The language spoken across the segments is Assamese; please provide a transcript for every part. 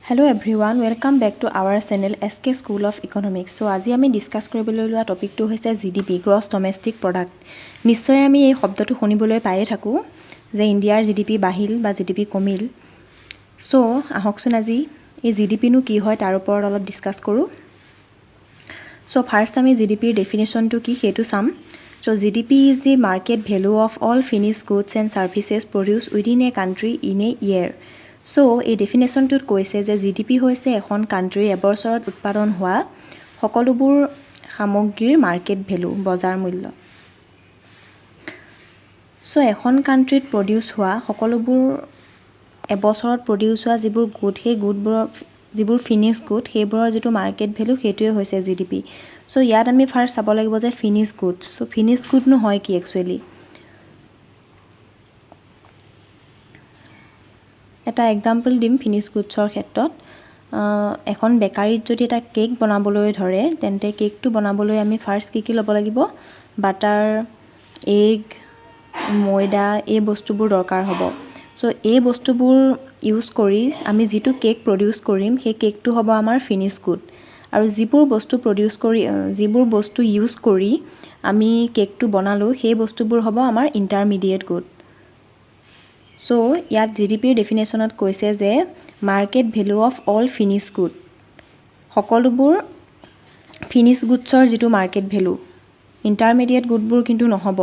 Hello everyone, welcome back to our channel SK School of Economics. So আজি আমি ডিছকাছ কৰিবলৈ লোৱা টপিকটো হৈছে GDP, gross domestic product. নিশ্চয় আমি এই শব্দটো শুনিবলৈ পায়ে থাকোঁ যে ইণ্ডিয়াৰ জিডিপি বাঢ়িল বা জিডিপি কমিল। চ' আহকচোন, আজি এই জিডিপিনো কি হয় তাৰ ওপৰত অলপ ডিছকাছ কৰোঁ। চ' ফাৰ্ষ্ট আমি জিডিপিৰ ডেফিনেশ্যনটো কি সেইটো চাম। So GDP is the market value of all finished goods and services produced within a country in a year. So এই ডেফিনেশ্যনটোত কৈছে যে জিডিপি হৈছে এখন কাণ্ট্ৰিৰ এবছৰত উৎপাদন হোৱা সকলোবোৰ সামগ্ৰীৰ মাৰ্কেট ভেলু, বজাৰ মূল্য। চ' এখন কাণ্ট্ৰিত প্ৰডিউচ হোৱা সকলোবোৰ, এবছৰত প্ৰডিউচ হোৱা যিবোৰ গুড, সেই গুডবোৰৰ যিবোৰ ফিনিছ গুড, সেইবোৰৰ যিটো মাৰ্কেট ভেলু, সেইটোৱে হৈছে জিডিপি। চ' ইয়াত আমি ফাৰ্ষ্ট চাব লাগিব যে ফিনিছ গুডছ। চ' ফিনিছ গুডনো হয় কি একচুৱেলি? এটা এক্সাম্পল দিম ফিনিছ গুডছৰ ক্ষেত্ৰত। এখন বেকাৰীত যদি এটা কেক বনাবলৈ ধৰে, তেন্তে কেকটো বনাবলৈ আমি ফাৰ্ষ্ট কি কি ল'ব লাগিব? বাটাৰ, এগ, ময়দা, এই বস্তুবোৰ দৰকাৰ হ'ব। চ' এই বস্তুবোৰ ইউজ কৰি আমি যিটো কেক প্ৰডিউচ কৰিম, সেই কেকটো হ'ব আমাৰ ফিনিছ গুড। আৰু যিবোৰ বস্তু প্ৰডিউচ কৰি, যিবোৰ বস্তু ইউজ কৰি আমি কেকটো বনালোঁ, সেই বস্তুবোৰ হ'ব আমাৰ ইণ্টাৰমিডিয়েট গুড। চ' ইয়াত জিডিপিৰ ডেফিনেশ্যনত কৈছে যে market value of all finish good, সকলোবোৰ ফিনিছ গুডছৰ যিটো মাৰ্কেট ভেলু, ইণ্টাৰমিডিয়েট গুডবোৰ কিন্তু নহ'ব।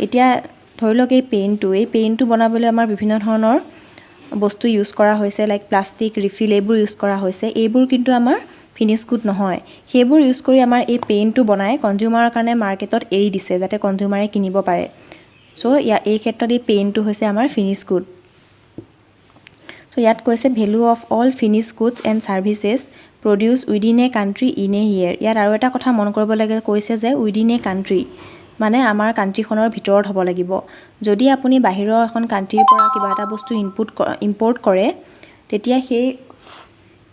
এতিয়া ধৰি লওক এই পেইণ্টটো বনাবলৈ আমাৰ বিভিন্ন ধৰণৰ বস্তু ইউজ কৰা হৈছে, লাইক প্লাষ্টিক, ৰিফিল, এইবোৰ ইউজ কৰা হৈছে। এইবোৰ কিন্তু আমাৰ ফিনিছ গুড নহয়। সেইবোৰ ইউজ কৰি আমাৰ এই পেইণ্টটো বনাই কনজিউমাৰৰ কাৰণে মাৰ্কেটত এৰি দিছে, যাতে কনজিউমাৰে কিনিব পাৰে। চ' এই ক্ষেত্ৰত এই পেইণ্টটো হৈছে আমাৰ ফিনিছ গুড। চ' ইয়াত কৈছে value of all finish goods and services produced within a country in a year. ইয়াত আৰু এটা কথা মন কৰিব লাগে, কৈছে যে উইদিন এ কাণ্ট্ৰি, মানে আমাৰ কাণ্ট্ৰিখনৰ ভিতৰত হ'ব লাগিব। যদি আপুনি বাহিৰৰ এখন কাণ্ট্ৰিৰ পৰা কিবা এটা বস্তু ইম্পৰ্ট কৰে, তেতিয়া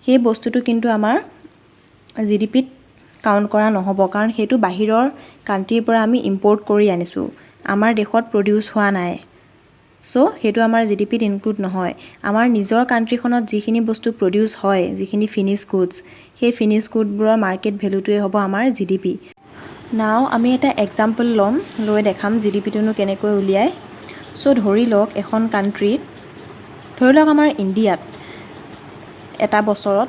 সেই বস্তুটো কিন্তু আমাৰ জিডিপিত কাউণ্ট কৰা নহ'ব, কাৰণ সেইটো বাহিৰৰ কাণ্ট্ৰিৰ পৰা আমি ইম্পৰ্ট কৰি আনিছোঁ, আমাৰ দেশত প্ৰডিউচ হোৱা নাই। চ' সেইটো আমাৰ জিডিপিত ইনক্লুড নহয়। আমাৰ নিজৰ কাণ্ট্ৰিখনত যিখিনি বস্তু প্ৰডিউচ হয়, যিখিনি ফিনিছ গুডছ, সেই ফিনিছ গুডবোৰৰ মাৰ্কেট ভেলুটোৱে হ'ব আমাৰ জিডিপি। নাও আমি এটা এক্সাম্পল ল'ম, লৈ দেখাম জিডিপিটোনো কেনেকৈ উলিয়ায়। চ' ধৰি লওক এখন কাণ্ট্ৰিত, ধৰি লওক আমাৰ ইণ্ডিয়াত এটা বছৰত,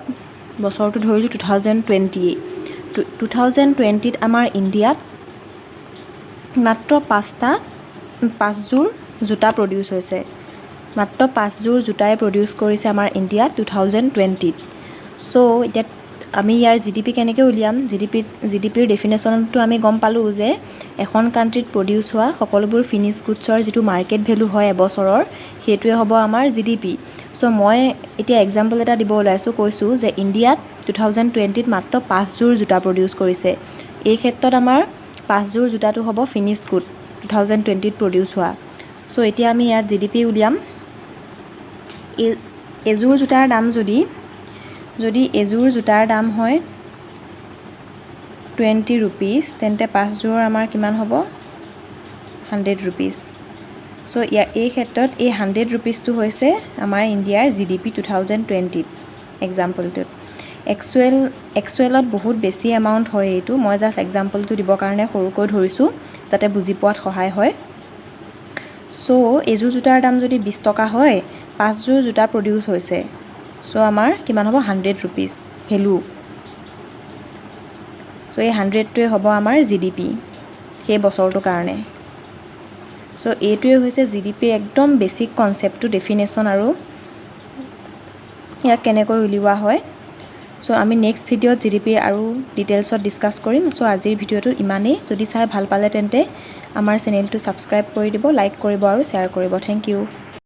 বছৰটো ধৰিলোঁ 2020, 2020ত আমাৰ ইণ্ডিয়াত মাত্ৰ পাঁচযোৰ জোতা প্ৰডিউচ হৈছে। মাত্ৰ পাঁচযোৰ জোতাই প্ৰডিউচ কৰিছে আমাৰ ইণ্ডিয়াত 2020ত। চ' এতিয়া আমি ইয়াৰ জিডিপি কেনেকৈ উলিয়াম? জিডিপিৰ ডেফিনেশ্যনটো আমি গম পালোঁ যে এখন কাণ্ট্ৰিত প্ৰডিউচ হোৱা সকলোবোৰ ফিনিছ গুডছৰ যিটো মাৰ্কেট ভেলু হয় এবছৰৰ, সেইটোৱে হ'ব আমাৰ জিডিপি। চ' মই এতিয়া এক্সাম্পল এটা দিব ওলাইছোঁ। কৈছোঁ যে ইণ্ডিয়াত 2020ত মাত্ৰ পাঁচযোৰ জোতা প্ৰডিউচ কৰিছে। এই ক্ষেত্ৰত আমাৰ পাঁচযোৰ জোতাটো হ'ব ফিনিছ গুড, 2020ত প্ৰডিউচ হোৱা। চ' এতিয়া আমি ইয়াত জিডিপি উলিয়াম। এযোৰ জোতাৰ দাম যদি এযোৰ জোতাৰ দাম হয় 20 ৰুপিজ, তেন্তে পাঁচযোৰৰ আমাৰ কিমান হ'ব? 100 ৰুপিজ। চ' এই ক্ষেত্ৰত এই 100 ৰুপিজটো হৈছে আমাৰ ইণ্ডিয়াৰ জিডিপি 2020ত এক্সাম্পলটোত। একচুৱেলত বহুত বেছি এমাউণ্ট হয় এইটো। মই জাষ্ট এক্সাম্পলটো দিবৰ কাৰণে সৰুকৈ ধৰিছোঁ, যাতে বুজি পোৱাত সহায় হয়। চ' এযোৰ জোতাৰ দাম যদি 20 টকা হয়, পাঁচযোৰ জোতা প্ৰডিউচ হৈছে, চ' আমাৰ কিমান হ'ব? 100 ৰুপিজ ভেলু। চ' এই 100টোৱে হ'ব আমাৰ জিডিপি সেই বছৰটোৰ কাৰণে। চ' এইটোৱে হৈছে জিডিপিৰ একদম বেছিক কনচেপ্টটো, ডেফিনেশ্যন আৰু ইয়াক কেনেকৈ উলিওৱা হয়। চ' আমি নেক্সট ভিডিঅ'ত জিডিপিৰ আৰু ডিটেইলছত ডিছকাছ কৰিম। চ' আজিৰ ভিডিঅ'টো ইমানেই। যদি চাই ভাল পালে, তেন্তে আমাৰ চেনেলটো ছাবস্ক্ৰাইব কৰি দিব, লাইক কৰিব আৰু শ্বেয়াৰ কৰিব। Thank you.